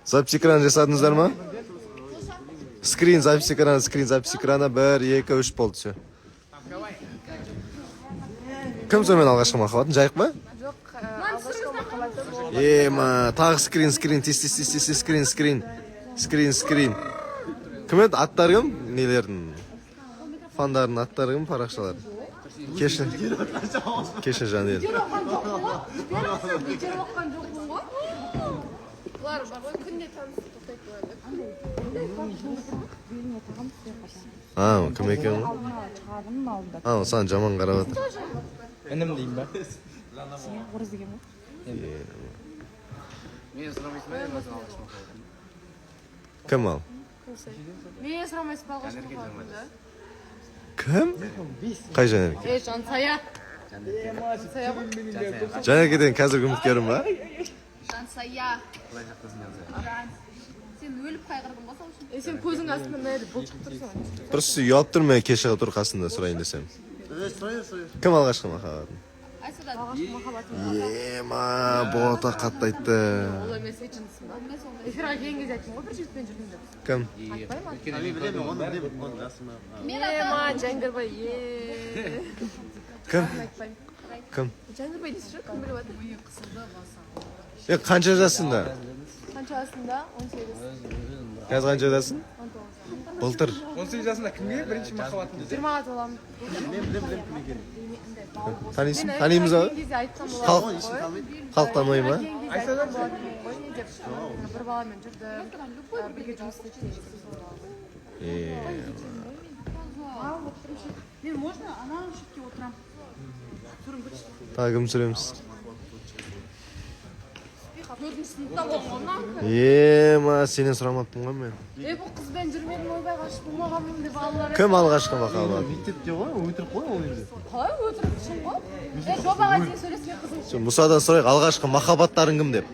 Запись экран жасадыңыздар ма? Скрин, запись экрана, скрин, запись экрана. Бір, екі, үш, болды, все. Кім сонымен, алғашқы махаббатың Жайық па? Жоқ, алғашқы махаббатым ол Ема, тағы скрин, скрин, тез, тез, тез, тез, тез, скрин, скрин, скрин, скрин. Кім еді, аттары кім? Нелердің, фандардың аттары кім, парақшалар? Кешір, кешір, Жанел. Бекер оқыған жоқпын ғой. Бұлар бар ғой, күнде танысып тоқтайды бұлар. А, кім екен ол? Шығарғанның алдында. А, ол саған жаман қарап жатыр. Інім деймін ба? Орыс деген ғой. Мен сұрамайсың ба енді өзің алғашқы махаббатың? Кім ал? Мен сұрамайсыз ба алғашқы махаббатымды? Кім? Қай Жанерке? Е, Жансая. Жансая ғой. Жанеркеден қазіргі үміткерім ба? Жансая. Құдай сақтасын, Жансая. Сен өліп қайғырдың ғой сол үшін. Е, сен көзің астынан мына жерде бұлт тұрсың. Просто ұялып тұрмын мен, кеше тұр қасында сұрайын десем. Кім алғашқы махаббатың? Айсада. Алғашқы махаббатым. Ема, Бота қатты айтты. Ол емес, ей, жындысың ба? Эфирға келген кезде айттым ғой, бір жігітпен жүрдім деп. Кім? Айтпаймын. Өйткені мен көрдім ғой. Мен Ема, Жәңгірбай, е. Кім? Айтпаймын. Кім? Жәңгірбай дейсіз ғой, кім біліп жатыр? Е, қанша жасында? Қаншасында? 18. Қазір қаншадасың? 19. Былтыр. 18 жасында кімге бірінші махаббатың десе? 20-ға толамын. Танисың? Мен Танимыз ба? келген кезде айтсам Халық болады ғой. халық танымай ма? Келген кезде айтсам болатын ғой, не деп. Бір баламен жүрдім, бірге жұмыс істедік деген сол бала. Е, Мен можно ана шетке отырамын? тағы кім түсіреміз? Төртінші сыныпта болған ғой мына. Ема, сенен сұрамаппын ғой мен. Е, бұл қызбен жүрмедім, ойбай, ғашық болмағанмын деп балалар. Кім алғашқы махаббат? Мектепте ғой, өтірік қой ол енді. Қалай өтірік, шын ғой? Е, жобаға дейін сөйлескен қызым. Сол Мұсадан сұрайық, алғашқы махаббаттарың кім деп.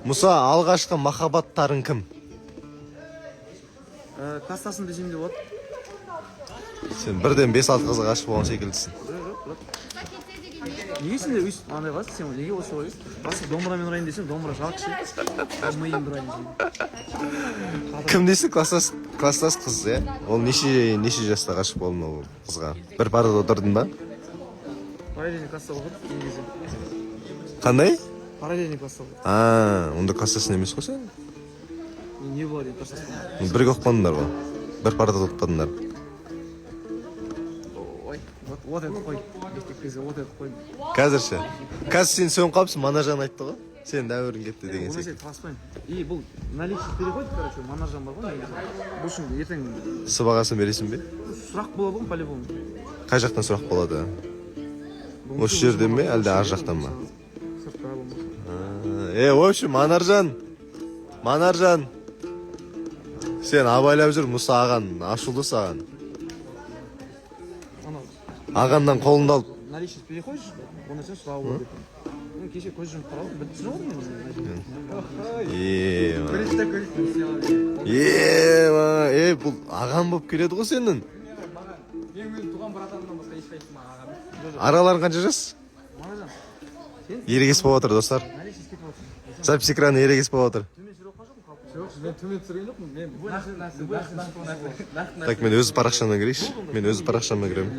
Мұса, алғашқы махаббаттарың кім? Класстасым десем де болады. Сен бірден бес алты қызға ғашық болған секілдісің. Неге сендер өйстіп андай қыласың? Сен неге осы ойлайсың? Басы домбырамен ұрайын десем, домбыра жалко ше. Миымды ұрайын десем. Кім дейсің? Класстас, класстас қыз, иә? Ол неше жаста ғашық болдың ол қызға? Бір парада отырдың ба? Параллельный класста оқыдық келген кезде. Қандай? Параллельный класста оқыдық. А, онда класстасың емес қой сен. Не болады енді, класстас болмай. Бірге оқымадыңдар ғой, бір парада отырмадыңдар. Ой, вот вот это қой. Мектеп кезде вот это қой. Қазір ше? Қазір сен сөніп қалыпсың, Манаржан айтты ғой, сенің дәуірің кетті деген Ол нәрсе секілді. таласпаймын. И бұл наличие переходит, короче, Манаржан бар ғой негізі. Бұл үшін ертең Сыбағасын бересің бе? сұрақ болады ғой по-любому. Қай жақтан сұрақ болады? Осы жерден бе, әлде ар жақтан ба? Сыртта болмаса. Е, в общем, Манаржан, Манаржан, сен абайлап жүр, Мұса аған ашулы саған. Анау Ағаннан қолыңды алып. Наличность переходишь, ол нәрсені сұрау болады деп. Мен кеше көз жұмып қарадым, біліп түсініп отырмын енді. Ема. Бірінші көрейік. Ема, е, бұл аған болып келеді ғой сенің. Мен өзім туған братанымнан басқа ешқайсысы маған ағам емес. Араларың қанша жас? Манаржан, Ерегес болып жатыр, достар. наличность кетіп жатыр. Запись экраны ерегес болып жатыр. Төмен түсіріп жатқан жоқпын қалып. Жоқ, мен төмен түсірген жоқпын. Мен нақты нәрсе, нақты нәрсе, нақты нәрсе. Так, мен өз парақшама кірейінші, мен өз парақшама кіремін.